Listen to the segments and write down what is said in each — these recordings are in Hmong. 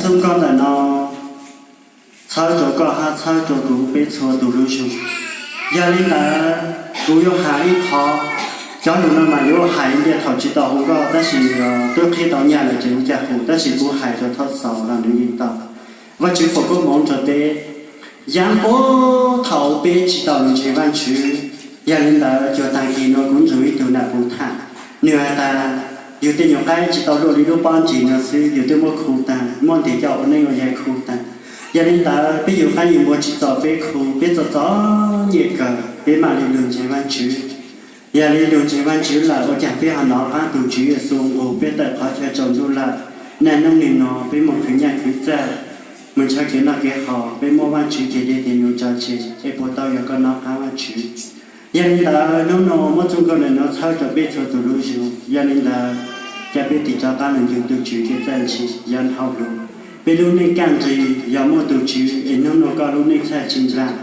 Txoj nkauj ntawm no txhawb rau koj hab txhawb rau kuv peb txhua tus lub zug. Yog li ntawd kuv yuav hais ib qho, cov lus no mas yuav hais ntiaj thaum tsis tau hu nkauj tab sis twb qhib tau nyaj lawm ces ua cas hu, tab sis kuv hais rau thaum xaus los nws yeej tau. Vajtswv foom koob hmoov rau peb. Yav npuab thaum peb tsis tau lug ntseeg Vajtswv, yog li ntawd cuag taag kis no kuv nrug ib tug nam puv tham, nws has tas yug tej nyuag qaib tsis tau luaj li lub pob ntseg no xwb yug twb muab khu taag, muab ntes coj ua neeb ua yaig khu taag. Yog li ntawd peb yug qaib yug npua tsis txaus peb khu, peb txom txom nyem kawg peb mam li lug ntseeg Vajtswv. Yog li lug ntseeg Vajtswv lawm ua caag peb ho nov qaab tug Tswv Yexus nqug peb tawm qhov chaw tsaus ntuj lawm. Naj noob nwg no peb moog khwv nyaj khwv txag, moog ntshaw kev noj kev haus, peb muab Vajtswv ceg dej ceg num tso tseg es puas tau yog koj nov qaab Vajtswv? Yog li ntawd nub nua muab txuj nkauj ntawm no txhawb rua peb txhua tug lub zug. Yog li ntawd ca peb tig rov qaab lug ncu tug Tswv kev txawj ntse yog dhau lug. Peb lub neej kaaj nqis yog muaj tug Tswv es nub nua koj lub neej txhaj tsi nplaag.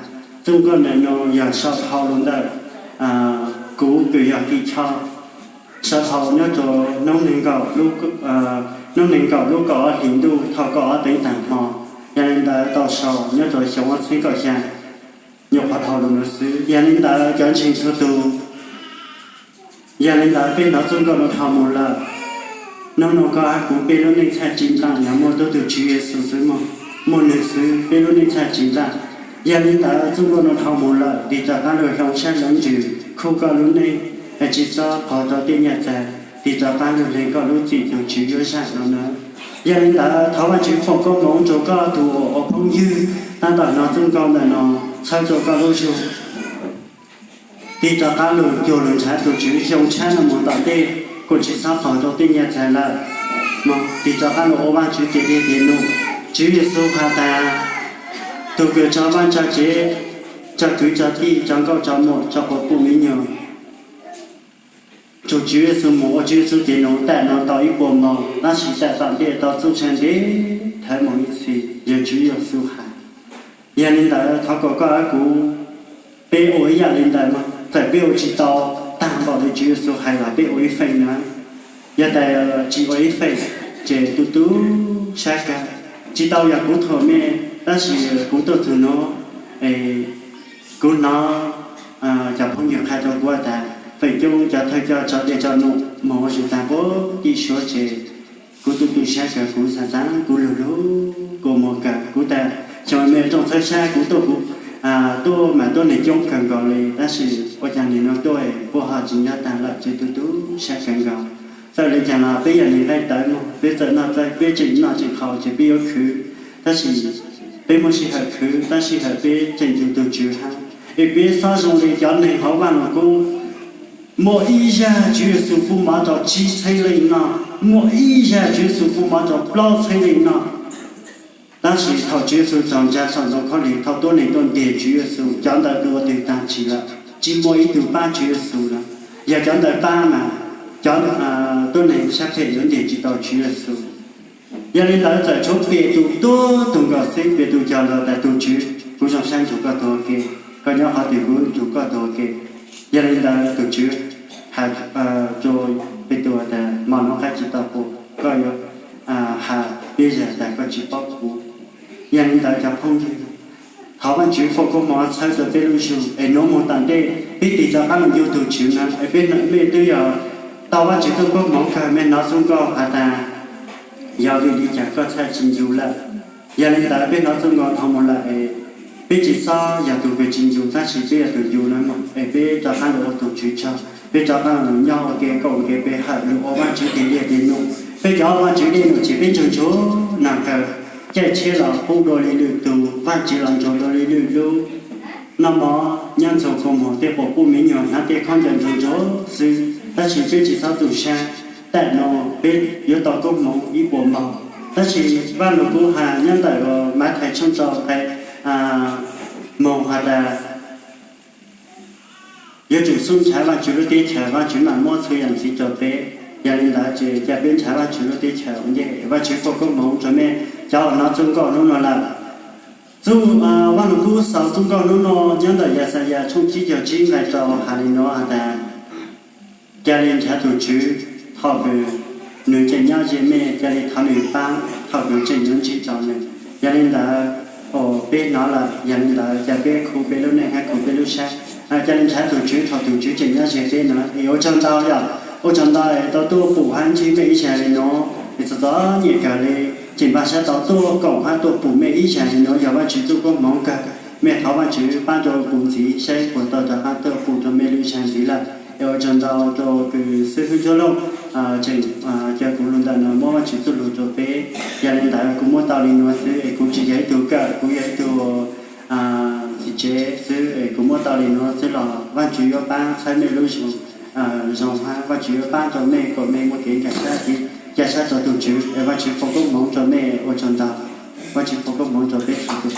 Txuj nkauj ntawm no yog sau dhau lug ntawm kuv kws yog Kim Choj, sau dhau nyob rua noob neeg nkaum lub kaum ob hlis ntuj thaum kaum ob teev taag hmo. Yog li ntawd tau sau nyob rua xyoo ob txheeb kaum xya, nyuam qhuav dhau lug no xwb. Yog li ntawd cov ntseeg txhua tug, yog li ntawd peb nov txuj nkauj no dhau mus lawm, nub nua koj hab kuv peb lub neej txhaj tsi nplaag yog muaj tub tug Tswv Yexus xwb, muaj nwg xwb peb lub neej txhaj tsi nplaag. Yog li ntawd txuj nkauj no dhau mus lawm, tig rov qaab lug hloov sab hloov ntsws khub koj lub neej, es tsi xob qog rua tej nyaj txag, tig rov qaab lug leeg koj lub txim tug Tswv yuav zaam no na. Yog li ntawd thov Vajtswv foom koob hmoov rua koj tug ua phooj ywg tab tom nov txuj nkauj ntawm no txhawb rua koj lub zug. Tig rov qaab lug cuag lug nrhav tug Tswv xyoo tshab no mus tom ntej, kuas tsi xob qog rua tej nyaj txag lawm. Tig rov qaab lug ua Vajtswv ceg dej ceg num. Tswv Yexus has tas, tug kws tso vaaj tso tsev, tso kwv tso tij, tso nkauj tso muam, tso quas puj miv nyuas, tug Tswv Yexus mus ua Tswv Yexus ceg num tam no tau ib puas moos, tab sis tam tom ntej tau txuj sa ntev thawv moos ib txhis, yog Tswv Yexus has. Yog li ntawd thov kom koj hab kuv peb ua ib yaam li ntawd mog. Txawm peb ua tsi tau taag npaum li Tswv Yexus hais los peb ua ib feem na. Yog tas tsi ua ib feem ces tu tu sab kawg. Tsi tau yog kuv thuam mej, tab sis kuv tuaj txug nuav, kuv hnov cov phooj ywg qha rua kuv tas feem coob cov thawj coj tso dej tso num moog ua zug taag puag tim Suav ces kuv tu tu sab kawg, kuv xaav xaav kuv lug lug kua muag kawg. Kuv tas xyoo mej rooj txhawb sab kuv tuaj, kuv tuaj mas tuaj neeg coob kawg nkaus li, tab sis ua caag nwg nuav tuaj puag ho tsi nyob taag lawm ces tu tu sab kawg nkaus. Txawm li caag los peb yog neeg nqaij tawv mog, peb txawm noj txawj, peb tseem noj tseem haus ces peb yuav khwv, tab sis peb muaj sij hawm khwv, tab sij hawm peb tseem ncu tug Tswv hab. Es peb xob zoo li cov neeg hauv Vaaj Lug Kub, muaj ib zag Tswv Yexus pub mov rau tsib txheeb leej noj, muaj ib zag Tswv Yexus pub mov rau plaub txheeb leej noj. Tab sis thaum Tswv Yexus tsaug ntsa saum ntoo khaub lig, thaum tuab neeg tuaj ntes Tswv Yexus, cov ntawd dua twg taag tsi lawm, tsi muaj ib tug paab Tswv Yexus lawm. Yog cov ntawd paab mas cov tuab neeg sab phem yuav ntes tsi tau Tswv Yexus. Yog li ntawd txawm tshuav pes tus tuab tug nkaus xwb, pes tus cog lug tas tug Tswv, kuv zoo sab nrug koj tug ua ke, koj nyob qhov twg kuv nrug koj tug ua ke. Yog li ntawd tug Tswv has rua pes tus tas mog, nuav qaib tsi tau pum, koj yuav has peb zag tas koj tsi paub kuv. Yog li ntawd cov phooj ywg, thov Vaajtswv foom koob moov txhawb rua peb lub zug es nuav moog tom ntej peb tig rov qaab lug ncu tug Tswv na, es peb mej twb yog tau Vaajtswv txuj koob moov kawg, mej nov txuj nkauj has tas yog vim li cas koj txhaj tsi ncu lawm. Yog li ntawd peb nov txuj nkauj dhau moog lawm es peb tsi xob yog tug kws tsi ncu, tab sis peb yog tug ncu na mog, es peb rov qaab lug ua tug Tswv tsaug, peb rov qaab lug nyob ua ke, koj ua ke, peb hawm lug ua Vaajtswv teg dej teg num. Peb cov Vaajtswv dej num ces peb ntsuag ntsuag nag kawg, caij tsheb los pub dua li lwm tug, Vaajtswv los ntsuag dua li lwm lub. Noj mov nyob ntxuag kua muag, tej quas puj miv nyuas hnav tej khaub ncaws ntsuag ntsuag xwb, tab sis peb tsi xob tu sab. Tam nuav peb yuav tau koob moov ib puas moog, tab sis Vaaj Lug Kub has nyob ntawm Mathais tshooj rau nqe moog has tas yuav tsum xub nrhav Vaajtswv lub teb chaws, Vaajtswv mam muab txhua yaam ntxiv rua peb. Yog li ntawd ces ca peb nrhav Vaajtswv lub teb chaws ua ntej. Vaajtswv foom koob moov rua mej cov uas nov txuj nkauj nub nuav lawm. Txuj, Vaaj Lug Kub xaus txuj nkauj nub nuav nyob ntawm Yaxayas tshooj tsib caug tsib nqe rau has li nuav has tas, ca le nrhav tug Tswv, thaum kws nws tseem nyob ze mej, ca le thov nws paab. thaum tus Tswv tseem nyob ntsib rau nws. Yog li ntawd, peb hnov lawm, yog li ntawd ces peb khuv peb lub neej thiab khuv peb lub siab. Cia li ntshav tus Tswv thaum tus Tswv tseem nyob ze peb no es ua tsaug ntau yom, ua tsaug ntau es tau tuaj pum hab ntsib mej ib zag li no. Es txom txom nyem kawg li, tseem npaj sab tau tuaj koom hab tuaj pum mej ib zag li no, yog Vajtswv txuj koob hmoov kawg. Mej thov Vajtswv pab rau kuv ntxiv saib puas tau rov qab tuaj pum rau mej lub zag ntxiv lawm. Es ua tsaug ntau rau kws xib hwb Ntsuab Lauj tseem coj kuv lug ntawm no muab Vajtswv txuj lug rau peb. Yog li ntawd kuv muab tau li no xwb es kuv tsis yog ib tug kawm, kuv yog ib tug txiv tsev xwb es kuv muab tau li no xwb los Vajtswv yuav pab txhawb mej lub zoo hab Vajtswv yuav pab rau mej kom mej muaj kev nkees sab thiab ca sab rau tus Tswv es Vajtswv foom koob hmoov rau mej. Ua tsaug ntau, Vajtswv foom koob hmoov rau peb txhua tus.